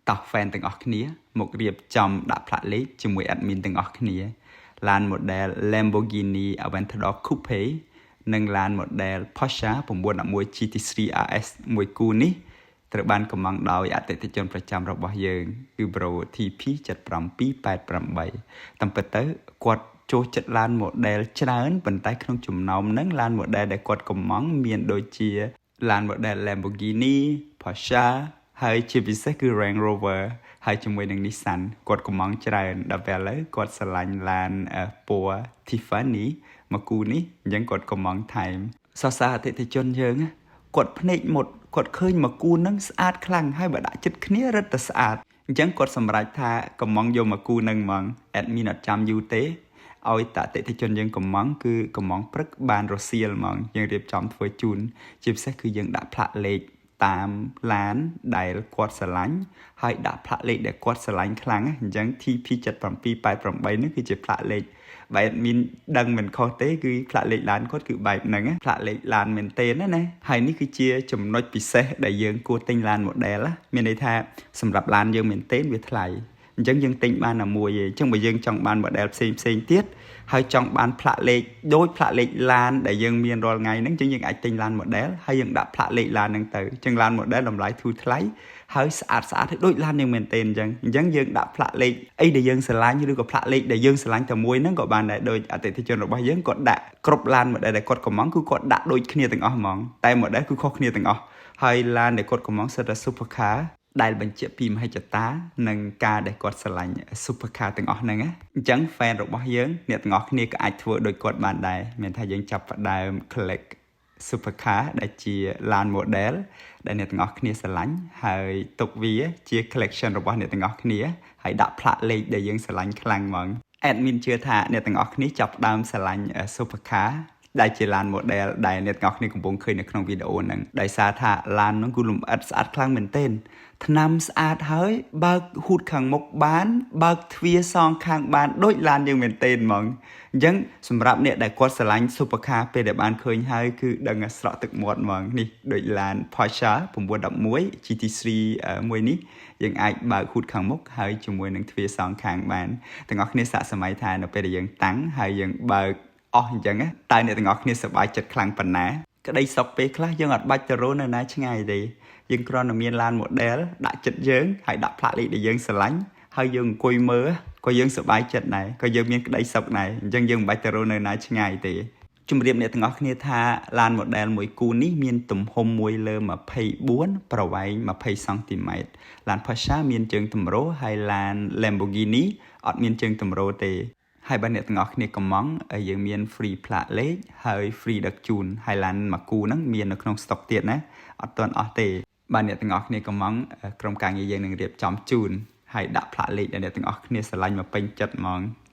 តោះ fan ទាំងអស់គ្នាមករៀបចំដាក់ផ្លាកលេខជាមួយ admin ទាំងអស់គ្នាឡាន model Lamborghini Aventador Coupe និងឡាន model Porsche 911 GT3 RS មួយគូនេះត្រូវបានកម្ម៉ង់ដោយអតិថិជនប្រចាំរបស់យើងគឺ Bro TP 7788តាមពិតទៅគាត់ចូលចិត្តឡាន model ច្រើនប៉ុន្តែក្នុងចំណោមហ្នឹងឡាន model ដែលគាត់កម្ម៉ង់មានដូចជាឡាន model Lamborghini, Porsche ហើយជាពិសេសគឺ Range Rover ហើយជាមួយនឹង Nissan គាត់កម្ម៉ង់ច្រើនដល់ពេលឥឡូវគាត់ស្រឡាញ់ឡានពណ៌ Tiffany មកគូនេះអញ្ចឹងគាត់កម្ម៉ង់ថែមសរសើរអតិថិជនយើងគាត់ភ្នែកមុតគាត់ឃើញមកគូនឹងស្អាតខ្លាំងហើយបើដាក់ចិត្តគ្នារឹតតែស្អាតអញ្ចឹងគាត់សម្រេចថាកម្ម៉ង់យកមកគូនឹងហ្មង admin អត់ចាំយូរទេឲ្យតអតិថិជនយើងកម្ម៉ង់គឺកម្ម៉ង់ព្រឹកបានរសៀលហ្មងយើងរៀបចំធ្វើជូនជាពិសេសគឺយើងដាក់ផ្លាកលេខតាមឡានដែលគាត់ស្រឡាញ់ហើយដាក់ផ្លាកលេខដែលគាត់ស្រឡាញ់ខ្លាំងអញ្ចឹង TP7788 នេះគឺជាផ្លាកលេខបែបមានដឹងមិនខុសទេគឺផ្លាកលេខឡានគាត់គឺបែបហ្នឹងផ្លាកលេខឡានមែនទេណាណាហើយនេះគឺជាចំណុចពិសេសដែលយើងគួរទិញឡាន model មានន័យថាសម្រាប់ឡានយើងមែនទេវាថ្លៃអញ្ចឹងយើងទិញបានតែមួយឯងអញ្ចឹងបើយើងចង់បាន model ផ្សេងផ្សេងទៀតហើយចង់បានផ្លាកលេខដូចផ្លាកលេខឡានដែលយើងមានរាល់ថ្ងៃហ្នឹងអញ្ចឹងយើងអាចទិញឡាន model ហើយយើងដាក់ផ្លាកលេខឡានហ្នឹងទៅអញ្ចឹងឡាន model តម្លៃធូរថ្លៃហើយស្អាតស្អាតដូចឡានយើងមែនទេអញ្ចឹងអញ្ចឹងយើងដាក់ផ្លាកលេខអីដែលយើងស្រឡាញ់ឬក៏ផ្លាកលេខដែលយើងស្រឡាញ់តែមួយហ្នឹងក៏បានដែរដូចអតិថិជនរបស់យើងគាត់ដាក់គ្រប់ឡាន model ដែលគាត់កម្ម៉ង់គឺគាត់ដាក់ដូចគ្នាទាំងអស់ហ្មងតែ model គឺខុសគ្នាទាំងអស់ហើយឡានដែលគាត់កម្ម៉ង់សុទ្ធតែ super car ដែលបញ្ជាក់ពីមហិច្ឆតានិងការដែលគាត់ស្រឡាញ់ super car ទាំងអស់ហ្នឹងណាអញ្ចឹង fan របស់យើងអ្នកទាំងអស់គ្នាក៏អាចធ្វើដូចគាត់បានដែរមានថាយើងចាប់ផ្ដើម collect super car ដែលជាឡាន model ដែលអ្នកទាំងអស់គ្នាស្រឡាញ់ហើយទុកវាជា collection របស់អ្នកទាំងអស់គ្នាហើយដាក់ផ្លាកលេខដែលយើងស្រឡាញ់ខ្លាំងហ្មង admin ជឿថាអ្នកទាំងអស់គ្នាចាប់ផ្ដើមស្រឡាញ់ super car ដែលជាឡាន model ដែលអ្នកទាំងអស់គ្នាកំពុងឃើញនៅក្នុងវីដេអូហ្នឹងដោយសារថាឡានហ្នឹងគឺលម្អិតស្អាតខ្លាំងមែនទែនថ្នាំស្អាតហើយបើក hood ខាងមុខបាន បើកទ្វារសងខាងបានដូចឡានយើងមែនទែនហ្មងអញ្ចឹងសម្រាប់អ្នកដែលគាត់ស្រឡាញ់ super car ពេលដែលបានឃើញហើយគឺដឹងស្រក់ទឹកមាត់ហ្មងនេះដូចឡាន Porsche 911 GT3 មួយនេះយើងអាចបើក hood ខាងមុខហើយជាមួយនឹងទ្វារសងខាងបានទាំងអស់គ្នាសាកសម័យថានៅពេលដែលយើងតាំងហើយយើងបើកអស់អញ្ចឹងតើអ្នកទាំងអស់គ្នាសប្បាយចិត្តខ្លាំងប៉ុណ្ណាក្តីសុខពេលខ្លះយើងអត់បាច់ទៅរកនៅណាឆ្ងាយទេយើងគ្រាន់តែមានឡាន model ដាក់ចិត្តយើងហើយដាក់ផ្លាកលេខដែលយើងស្រឡាញ់ហើយយើងអង្គុយមើលក៏យើងសប្បាយចិត្តដែរក៏យើងមានក្តីសុខដែរអញ្ចឹងយើងមិនបាច់ទៅរកនៅណាឆ្ងាយទេជំរាបអ្នកទាំងអស់គ្នាថាឡាន model មួយគូនេះមានទំហំ1លើ24ប្រវែង20សង់ទីម៉ែត្រឡាន Porsche មានជើងទម្រហើយឡាន Lamborghini អត់មានជើងទម្រទេហើយបើអ្នកទាំងអស់គ្នាកម្ម៉ង់យើងមាន free ផ្លាកលេខហើយ free ដឹកជូនហើយឡានមួយគូហ្នឹងមាននៅក្នុង stock ទៀតណាអត់ទាន់អស់ទេបាទអ្នកទាំងអស់គ្នាកម្ម៉ង់ក្រុមការងារយើងនឹងរៀបចំជូនហើយដាក់ផ្លាកលេខដែលអ្នកទាំងអស់គ្នាស្រឡាញ់មកពេញចិត្តហ្មង។